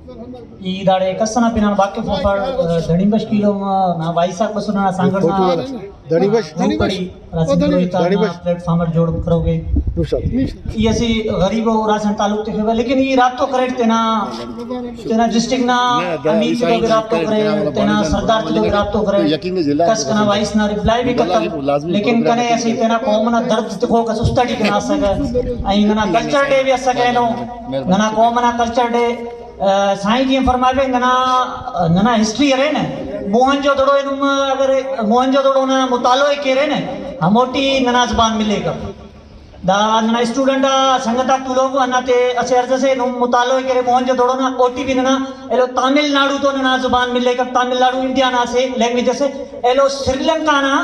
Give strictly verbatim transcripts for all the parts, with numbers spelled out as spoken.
ای داڑے کس ئنا پن آن واقف مفر، دھڑی بش کیلو نا وائس آک بسر، ننا سانگڑ نا دھڑی بش۔ نوپڑی راسن دروئی تا دھڑی بش۔ پلیٹ فارم اٹ جوڑ کروگے۔ ای اسہ غریب و راسن تعلق تخوہ، لیکن ای رابطہ کریٹ تینا، تینا ڈسٹرکٹ نا امیر تتو بھی رابطہ کرے، تینا سردار تتو بھی رابطہ کرے، کس کنا وائس نا ریپلائی بھی کتو، لیکن کنے اسہ تینا قوم نا درد تخوک اس است اٹی کنا اسکہ۔ اینو ننا کلچر ڈے بھی اسکہ، اینو ننا قوم نا کلچر ڈے۔ آ، سائیں جی ہم فرمائے، ننا، ننا ہسٹری ارے نا، موہن جو دڑو اینو، اگر موہن جو دڑو نا مطالعہ ءِ کیرے نا، ہموٹی ننا زبان ملیک۔ دا ننا اسٹوڈنٹ آ سنگت آک تولوکو، ہندا تے اسہ عرض اسے، نم مطالعہ ءِ کیرے موہن جو دڑو نا، اوٹی بھی ننا ایلو تامل ناڈو تو ننا زبان ملیک، تامل ناڈو انڈیا نا اسہ لینگویج اسے، ایلو سری لنکا نا،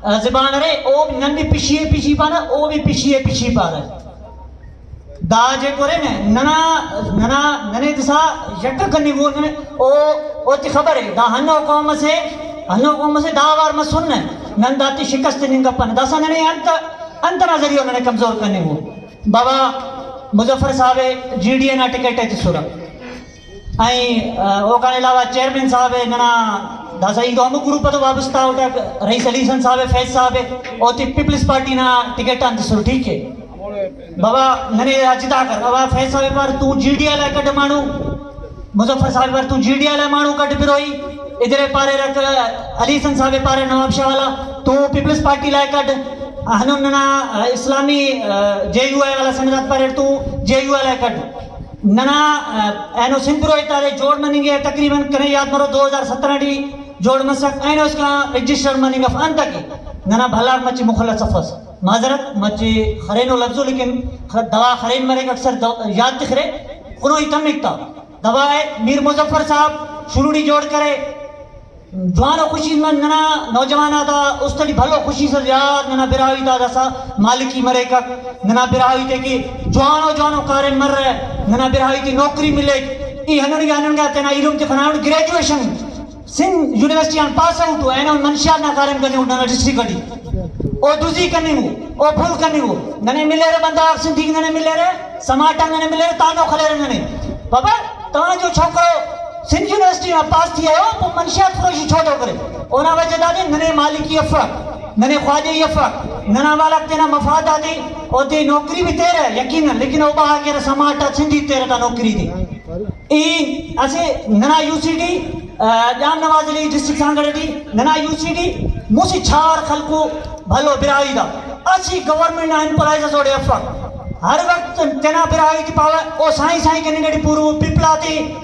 آ، زبان ارے، او نن بھی پشی ءِ پشی پانہ، او بھی پشی ءِ پشی پارہ۔ دا جیکو ارے نا، ننا، ننا، ننے داسا یکہ کننگ ءُ ننے، او، اوتے خبر ءِ، دا ہنو قوم اسے، ہنو قوم اسے، دا اوار مسن نہ، نن داتے شکست تننگ کپنہ۔ داسا ننے انت، انت ئنا ذریعہ ننے کمزور کننگ ءُ۔ بابا مظفر صاحب ءِ جی ڈی اے نا ٹکٹ ءِ تسرہ۔ ائیں، آ، اوکان علاوہ چیئرمین صاحب ءِ، ننا داسا ای تو ہمو گروپ آتو وابستہ اٹ، رئیس علی حسن صاحب ءِ، فیض صاحب ءِ، اوتے پیپلز پارٹی نا ٹکٹ آن تسر، ٹھیک ءِ۔ بابا ننے جتا کر، بابا فیض صاحب ءِ پار تو جی ڈی اے نا کڈ مانو، مظفر صاحب ءِ پار تو جی ڈی اے نا مانو کڈ بروئی، ادھر ءِ پاریرک علی حسن صاحب ءِ پارے نواب شاہ والا تو پیپلز پارٹی نا کڈ، ہنون ننا، آ، اسلامی، آ، جے یو آئی والا سنگت آک پاریر تو جے یو آئی نا کڈ۔ ننا، آ، اینو سندھ دروہی تا دے جوڑ مننگ ءِ تقریباً کنے یات مرو دو ہزار سترہ ٹی جوڑ مسک، اینو اسکان رجسٹر مننگ اف انتکہ ننا بھلار مچے مخلص افس۔ معذرت مچے خرینو لفظو لیکن خ-، دوا خرین مریک اکثر دو-، یات تخرے، خنوئی تمک تا دوا ءِ میر مظفر صاحب شروع ٹی جوڑ کرے۔ جوانو خوشی من ننا نوجوان آتا است ٹی بھلو خوشی سے یار ننا براہوئی تا داسا مالکی مریکک، ننا براہوئی تے کہ جوانو جوانو کاریم مرہ، ننا براہوئی تے نوکری ملیک۔ ای ہندن کہ ہندن کہ تینا ایلم تے خنانٹ گریجویشن سندھ یونیورسٹی آن پاس آؤٹ ءُ، اینو منشیات نا کاریم کننگ ءُ ننا ڈسٹرکٹ اٹی۔ او دزی کننگ ءُ، او بھل کننگ ءُ۔ ننے ملیرہ بندغ آک سندھیک ننے ملیرہ، سماٹ آک ننے ملیرہ، تانو خلیرہ ننے۔ بابا، تاں جو چھوکرو سندھ یونیورسٹی نا پاس تھیا ءُ، او منشیات فروشی چھوٹو کرے۔ اونا وجہ دادے ننے مالکی افک، ننے خواجہی افک، ننا والاک تینا مفاد آتے اوتے نوکری بھی تیرہ یقیناً، لیکن او بہا کیرہ سماٹ آ سندھی تیرہ تا نوکری دے۔ ای اسہ ننا یو سی ٹی، آ، جام نواز علی ڈسٹرکٹ سانگڑ ٹی ننا یو سی ٹی مسہ چھار خلکو بھلو براہوئی تا، اسہ گورنمنٹ نا امپلائز اس اوڑے افک۔ ہر وخت تینا براہوئی تے پاوہ، او سائیں سائیں کننگ ٹی پورو، پپلا تے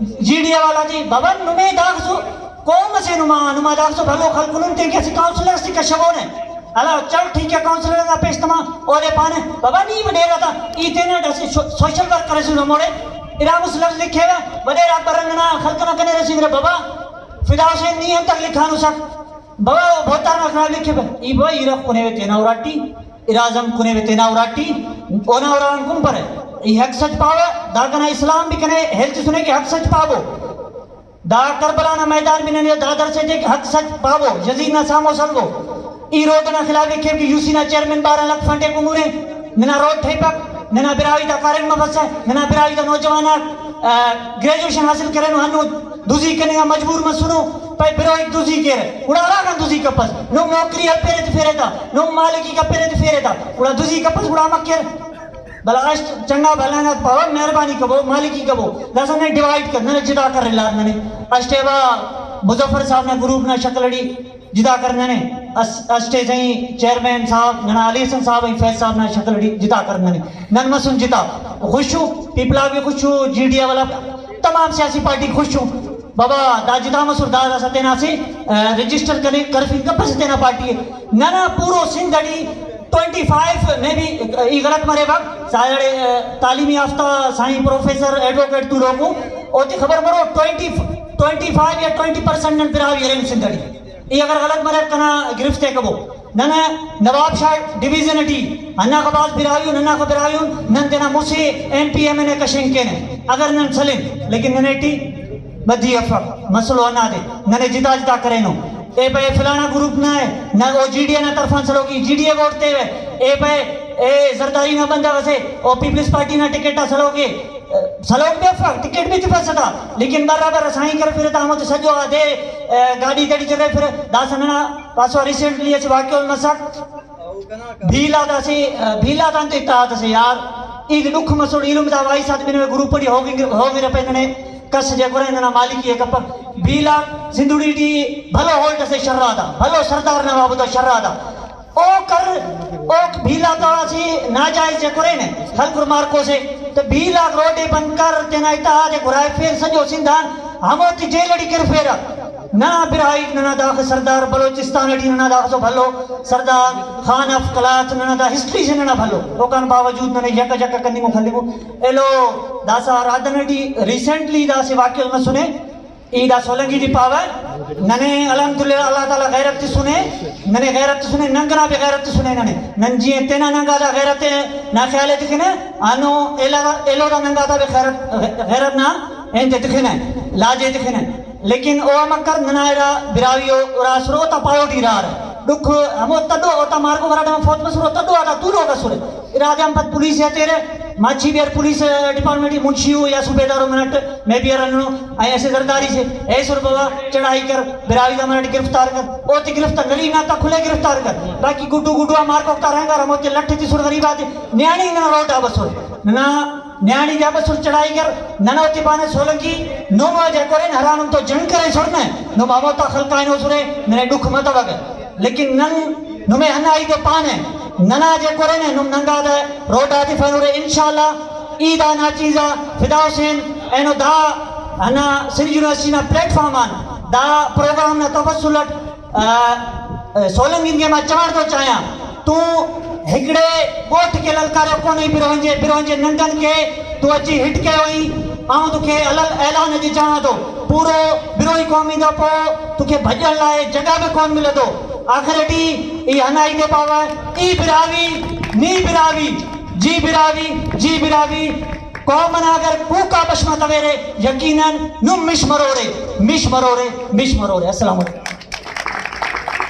جی ڈی اے والا تے، بابا نمے داخسو قوم اسے نما، نما داخسو بھلو خلکو، نم تینکہ اسہ کاؤنسلر اس تے کشبونے۔ ہلا چل ٹھیک ہے، کونسلر نا پیش تما، اودے پانے، بابا نی وڈیرہ تا، ای تینا اسہ سو-، سوشل ورک کریسس ہموڑے، ارا مسہ لفظ لکھیوہ، وڈیرہ آک برنگ نا خلق نا کنے رسینگرہ، بابا فدا حسین نی انتک لکھانو سک، بابا او بھوتان نا خلاف لکھیوہ، ای بابا ای رکھ کنے وے تینا اراٹی، ارا زم کنے وے تینا اراٹی، اونا ارا آن کن پرے، ای حق سچ پاوہ، دا کنا اسلام بھی کنے ہیل تسنے کہ حق سچ پابو۔ دا کربلا نا میدان بھی ننے دا درس ایتے کہ حق سچ پاوہ، یزید نا سامو سلوہ۔ ای روڈ نا خلاف ءِ کیو کہ یو سی نا چیئرمین بارہ لکھ فنڈ ءِ کمورے، ننا روڈ ٹھیپک، ننا براہوئی تا کاریم مفسہ، ننا براہوئی تا نوجوان آک، آ، گریجویشن حاصل کرینو، ہنو دزی کننگ آ مجبور مسنو، پائے براہوئیک دزی کیرہ، گڑا ہراکان دزی کپس، نم نوکری ہلپیرے تفیرے تا، نم مالکی کپیرے تفیرے تا، گڑا دزی کپس، گڑا امر کیر۔ بھلا اسٹ چنگا بھلا نا پاوہ، مہربانی کبو، مالکی کبو، داسہ ننے ڈیوائیڈ کر، ننے جدا کر الار ننے۔ اسٹے وا مظفر صاحب نا گروپ نا شکل اٹی جدا کر ننے۔ اس-، اسٹے سائیں چیئرمین صاحب، ننا علی حسن صاحب، فیض صاحب نا شکل اٹی جدا کر ننے۔ نن مسن جدا۔ خوش او، پیپلا بھی خوش او، جی ڈی اے والا، تمام سیاسی پارٹی خوش او۔ بابا دا جدا مسر، دا داسہ تینا اسہ، آ، رجسٹر کنے کرفنگ کپسہ تینا پارٹی ءِ۔ ننا پورو سندھ اٹی ٹوئنٹی فائیو، مے بی ای غلط مریوہ، ساڑے، آ، تعلیم یافتہ سائیں پروفیسر ایڈووکیٹ تولوکو، اوتے خبر مرو ٹوئنٹی، ٹوئنٹی فائیو یا ٹوئنٹی پرسینٹ نن براہوئی ارین سندھ اٹی۔ ای اگر غلط مریو کنا گرفت ءِ کبو۔ نن نواب شاہ ڈویژن اٹی ہنداخہ بھاز براہوئی ان، ہنداخہ براہوئی ان، نن تینا مسہ ایم پی ایم این اے کشنگ کینہ، اگر نن سلن، لیکن ننے ٹی بدی افک، مسئلہ ہندادے، ننے جدا جدا کرینو۔ اے پائے فلانا گروپ نا ءِ، نہ او جی ڈی اے نا طرفان سلوک ءِ، جی ڈی اے ووٹ تیوہ، اے پائے اے زرداری نا بندغ اسے، او پیپلز پارٹی نا ٹکٹ آ سلوک ءِ، سلوک بھی افک، ٹکٹ بھی تفسہ تا، لیکن برابر اسائی کرفرہ تا ہمو تو سجو آ دے، آ، گاڈی تیٹی چرفرہ۔ داسہ ننا پاسو ریسنٹلی اسہ واقعہ مسک، بھیل آتا سے، آ، بھیل آتا انت اتحاد سے یار، عید ڈکھ مسوڑ ایلم دا وائی ساتھ بنوے گروپ اٹی ہوگنگ، ہوگرہ پہ ننے کس جے کرے ننا مالکی ہے کپک۔ بھیل آ زندوڑی ٹی بھلو ہولڈ سے شرا دا، بھلو سردار نواب دا شرا دا۔ او کر، او بھیل آتا اسہ ناجائز جے کرینے، خلکر مارکو سے، تو بھیل آک روڈ ءِ بند کر، تینا اتحاد ءِ گھرائفیر، سجو سندھ آن ہموتے جیل اٹی کرفیرہ۔ ننا براہوئی، ننا داخہ سردار بلوچستان اٹی، ننا داخسو بھلو سردار خان آف قلات، ننا دا ہسٹری سے ننا بھلو، اوکان باوجود ننے یکہ جکہ کننگو خلنگو۔ ایلو داسہ رادن اٹی ریسنٹلی داسہ واقعہ مسنے، ای دا سولنگی ٹی پاوہ، ننے الحمدللہ اللہ تعالیٰ غیرت تسنے، ننے غیرت تسنے، ننگ نا بھی غیرت تسنے ننے۔ نن جی تینا ننگا دا غیرت نا خیال ءِ تخنہ، ہنو ایلو، ایلو دا ننگا دا بھی غیرت، غیرت نا انت ءِ تخنہ، لاج ءِ تخنہ۔ لیکن او امر کر ننا ارا براہوئی او ارا اسرہ، اوتا پاہو ٹی ارا ارہ۔ ڈکھ ہمو تدو اوتا مارکو ہرا ٹائم فوت مسرہ، او تدو آتا تولوک اسرہ۔ ارا دے ہم پد پولیس ءِ ہتیرہ، ماچھی بھی ہر پولیس ڈپارٹمنٹ ٹی منشی او یا صوبیدار او منٹ مے بی ارنو، اے اسہ زرداری سے، اے سر بابا چڑھائی کر، براہوئی دا منٹ گرفتار کر، اوتے گرفتار نرینہ تا کھلے گرفتار کر، باقی گڈو گڈو آ مارکوک تا رہنگار ہموتے لٹ تسر غریب آتے، نیاڑی ننا روڈ آ بسر، ننا نیاڑی دے آ بسر چڑھائی کر، نن اوتے پانہ سولنگی، نم جے کرین ہرانم تو جنگ کرے سر نے، نم ہموتا خلقائنو سرے، ننے ڈکھ متوکہ۔ لیکن نن نمے ہندا ہیت ءِ پانہ، ننا جے کرینے نم ننگا دے روڈ آ تفنورے۔ انشاءاللہ ای دا نا چیز آ فدا حسین اینو دا ہندا سندھ یونیورسٹی نا پلیٹ فارم آن دا پروگرام نا تفصل اٹ، آ، آ، سولنگ انگے ما چاڑ تو چاہیاں تو ہکڑے گوٹھ کے للکارے کون ای برونجے، برونجے ننگن کے تو اچی ہٹ کے ہوئی، آؤں تو کے الل اعلان جی جہاں تو پورو بروئی قومی دا پو تو کے بھجن لائے جگہ بھی کون ملے تو۔ آخر ٹی ای ہنائی دے پاوا، ای براہوئی، نی براہوئی، جی براہوئی، جی براہوئی، قوم انا اگر کوکا بش متویرے، یقیناً نم مش مرورے، مش مرورے، مش مرورے۔ السلام علیکم۔